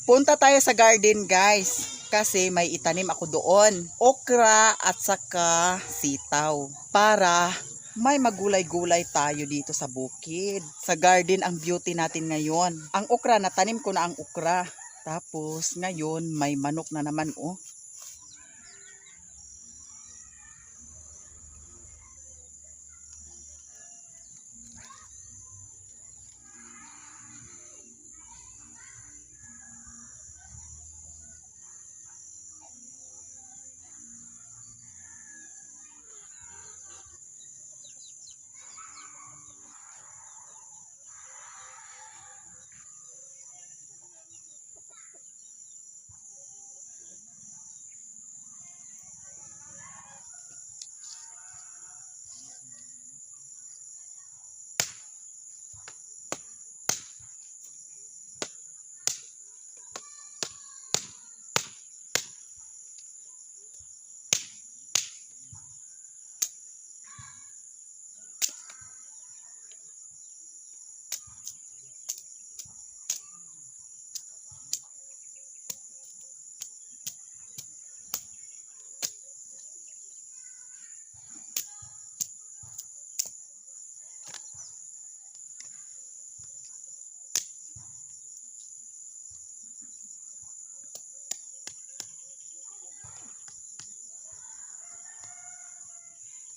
Punta tayo sa garden, guys. Kasi may itanim ako doon. Okra at saka sitaw. Para may magulay-gulay tayo dito sa bukid. Sa garden ang beauty natin ngayon. Ang okra, natanim ko na ang okra. Tapos ngayon may manok na naman, oh.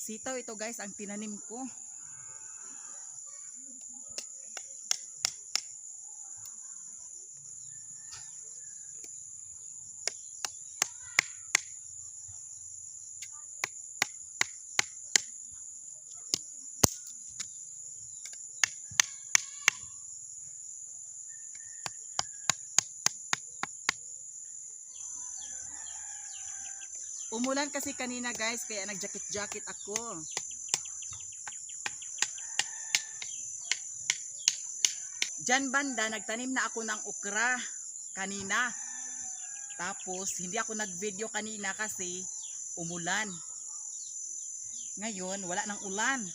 Sitaw ito, guys, ang tinanim ko. Umulan kasi kanina, guys, kaya nag-jacket-jacket ako. Diyan banda, nagtanim na ako ng okra kanina. Tapos, hindi ako nag-video kanina kasi umulan. Ngayon, wala nang ulan.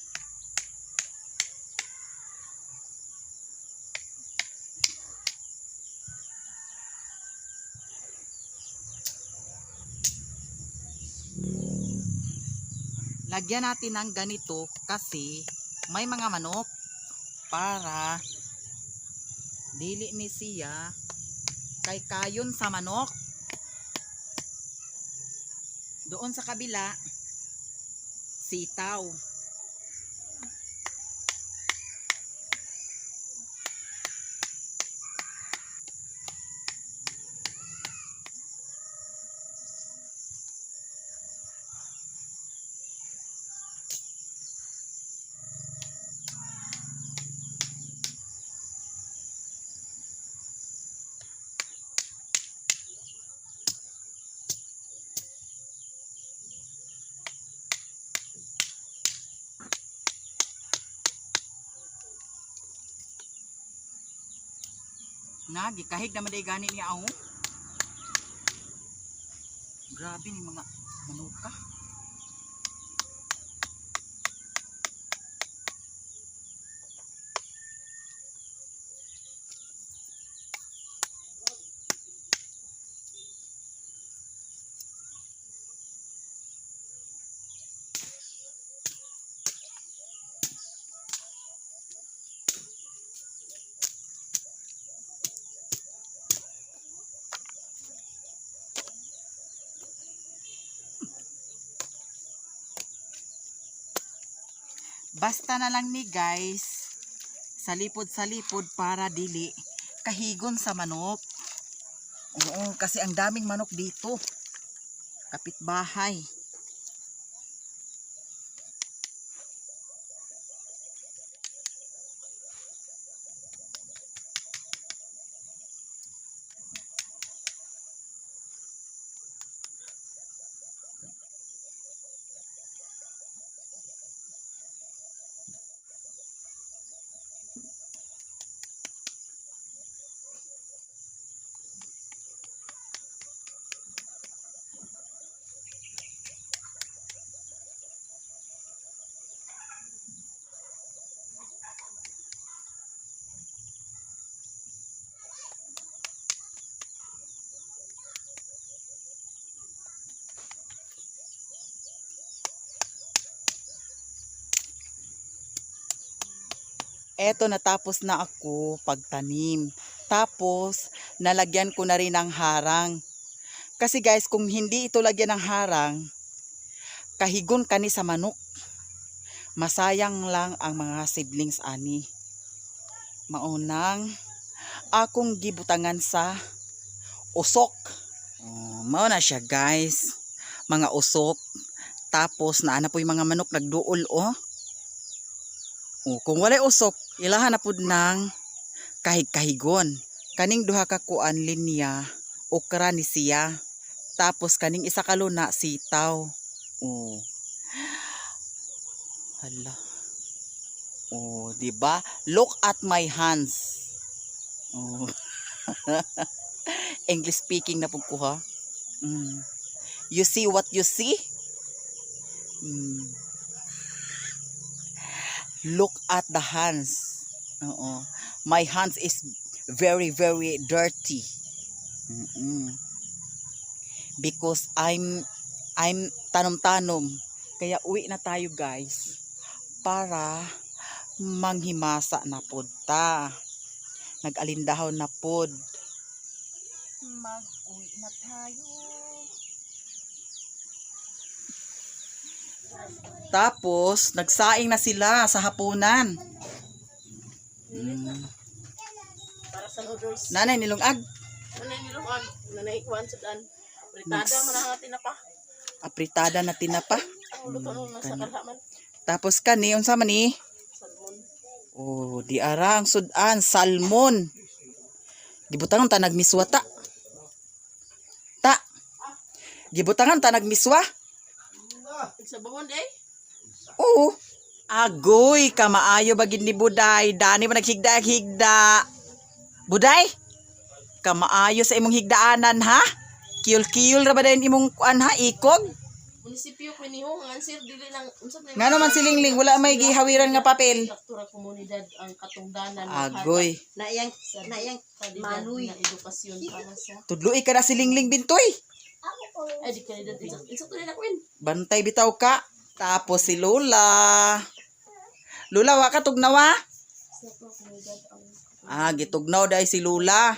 Lagyan natin ng ganito kasi may mga manok para dili ni siya kay kayon sa manok. Doon sa kabila, sitaw. Na, gikahig naman day gani niya ako. Grabe ni mga manuka. Basta na lang ni, guys, salipod-salipod para dili kahigon sa manok. Oo, kasi ang daming manok dito. Kapitbahay. Eto, natapos na ako pagtanim. Tapos, nalagyan ko na rin ng harang. Kasi guys, kung hindi ito lagyan ng harang, kahigon kani sa manok. Masayang lang ang mga siblings ani. Maunang akong gibutangan sa usok. Oh, mao na siya, guys. Mga usok. Tapos naana po yung mga manok nagduol, oh. Oh, kung walay usok, ilahan na pud ng kahig-kahigon. Kaning duha ka kuan linya, okra ni siya. Tapos kaning isa ka luna, sitaw. Oh. Hala. Oh, di ba? Look at my hands. Oh. English speaking na pud ko, ha. You see what you see? Look at the hands. Oo. My hands is very, very dirty. Because I'm tanom-tanom. Kaya uwi na tayo, guys, para manghimasa na pod ta. Nag-alindahon na pod. Mag-uwi na tayo. Tapos, nagsaing na sila sa hapunan. Para sa noodles. Nanay nilungag. Nanay nilungag. Nanay kuan sa dan. Apritada man ang tinapa. Apritada na tinapa. Ang luto nung nasa Kana. kalhaman. Tapos kani, unsa man ni? Salmon. Oh, di ara ang sudan, salmon. Gibutangan ta nagmiswa ta. Ta. Gibutangan ta nagmiswa. Nagsabahon eh. Oo. Agoy, kamaayo ba gid ni Buday? Dani ba naghigda higda? Buday? Kamaayo sa imong higdaanan, ha? Kiyol-kiyol ra ba dayon imong kuan, ha, ikog? Munisipyo kiniho ang answer dili lang unsa man. Ngano man silingling wala may gihawiran nga papel. Struktura komunidad ang katungdanan Agoy. Na iyang sa na iyang kalidad manoy. na edukasyon para sa Tudloi ka na silingling bintoy. ay di kalidad insakto nila queen. Bantay bitaw ka. Tapos si Lola. Lola, wa ka tugnawa? Struktura komunidad ang Ah, gitugnaw dahil si Lola.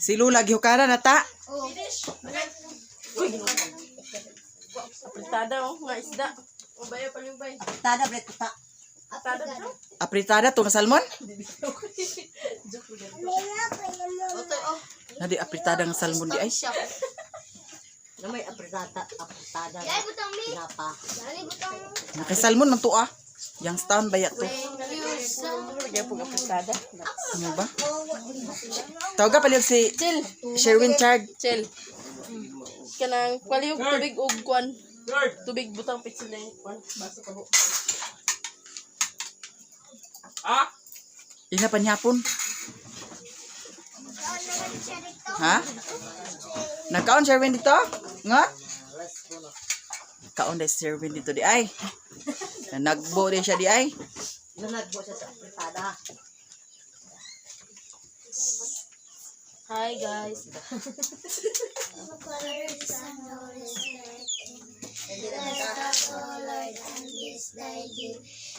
Si Lola gihukara na ta. Uy. Apritada oh nga isda. Ubay pa yung bay. Tada bre tuta. Apritada bro. Apritada to nga salmon? Joke lang. Nadi apritada nga salmon di ay. Na may apritada, apritada. Tinapa. Nakay salmon man to ah. Youngstown ba to? Kaya pag apritada. Ano ba? Tawag ka palihog si Chill. Sherwin Chard. Chill. Kanang palihog tubig og kuan. Tubig butang pitsil na yung kuan. Baso ka ho. Ina panyapon. Ha? Nagkaon Sherwin dito? Nga? Kaon dai si Sherwin dito di ay. Nagbo din siya di ay. Nanagbo siya sa apritada. Hi guys.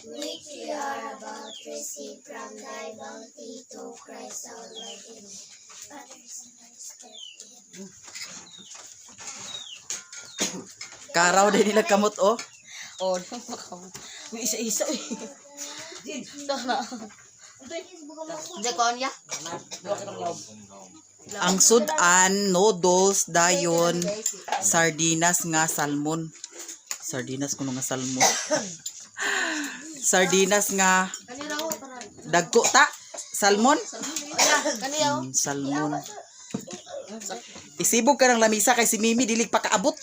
Which we are about to receive from thy bounty to Christ our Lord. Amen. Father, Son, and Spirit. Amen. Karaw din nila kamot oh. Oh, may isa-isa eh. Tara. Hindi ko niya. Ang sudan, noodles, dayon, sardinas nga salmon. Sardinas kuno nga salmon. Sardinas nga dagko ta. Salmon? Salmon. Isibog ka ng lamisa kay si Mimi dilig pa kaabot.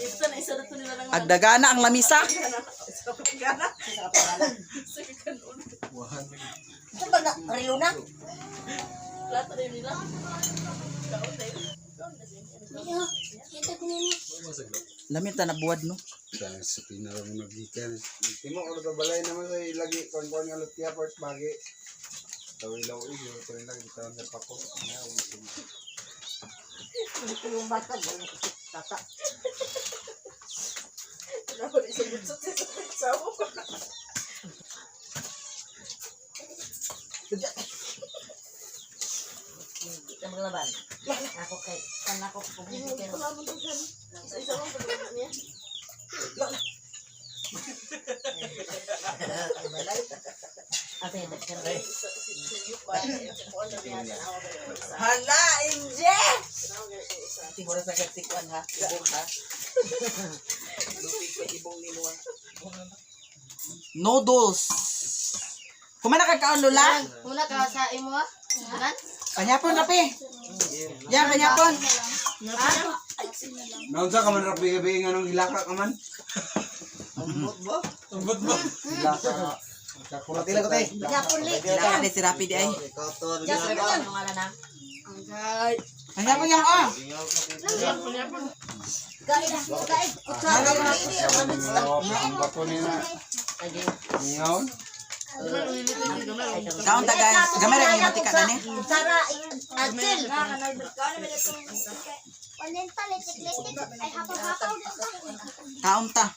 Isa na isa na to nila lang. Agdagana ang lamisa. Ito ba na relo na? Plato na yun nila. Kaon na yun. Kaon na siya. Lamin ta na buwad no. Sa pinala mo nagikan. Timo ko sa balay naman sa ilagi kon kon nga lutia part bagi. Yung bata, tata. Kita maglaban. Ako kay kanako kung pero Isa-isa mo pag niya. Ate, nagkaroon. Hala, Inje! Tingnan sa kagsikuan ha. Ibong ha. Lupig pa ibong ni mo. Noodles. Kumana ka kaon, Lola? Muna ka sa imo ah. Tanan? Kanyapon, rapi. Ya, kanyapon. Naunsa ka man rapi gabi nga nung hilaka ka man? Ambot ba? Ambot ba? Hilaka ka. Pati lang ko te. Japon li. Kailangan ni si Rapi di ay. Japon li. Ang ngalan na. Kanyapon yan, oh. Kain, kain. Kutsara ni. Ang bato niya na. Ngayon. Kaon ta, guys. Gamay ra yung matika dani. Kutsara, Axel. Walenta, letik-letik. Ay, hapaw-hapaw. Kaon ta.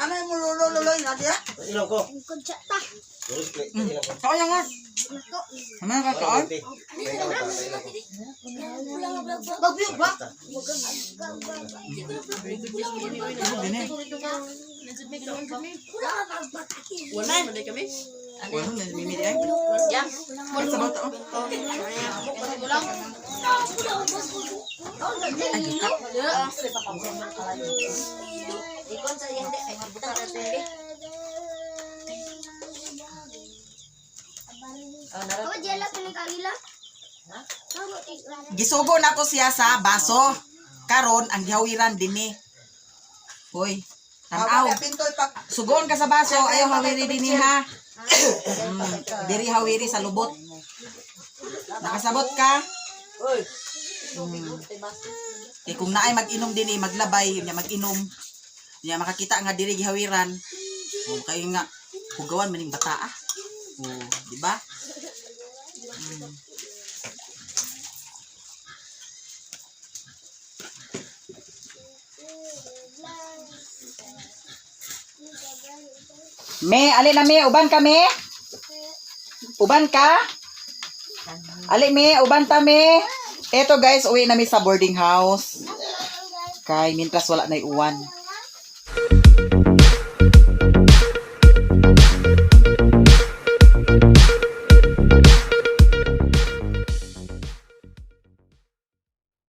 Ano yung lolo-lolo na diya? Kudya ta. Kaon yan, nga. Kamana ka kaon? Bagyo ba? Dini. Wala man day kami. Wala na mimi di ay. Ya. Ay, sabaw ta, oh. Kulang. Ay, gika. Ikon sa iyang di. Ay, butang na sa Oh, nara. Ako, jela, pinag-agila. Gisugo na ko siya sa baso. Karon ang gihawiran dinhi. Hoy, tanaw. Sugoon ka sa baso, ayaw hawiri dinhi ha. Diri hawiri sa lubot. Nakasabot ka? Oy. Kay kung naay mag-inom dinhi, maglabay, yun niya mag-inom. Niya makakita nga diri gihawiran. O kayo nga hugawan maning bata ah. O, di ba? Me, ali na me, uban ka me. Uban ka? Ali me, uban ta me. Eto guys, uwi na mi sa boarding house. Kay mintras wala na uwan.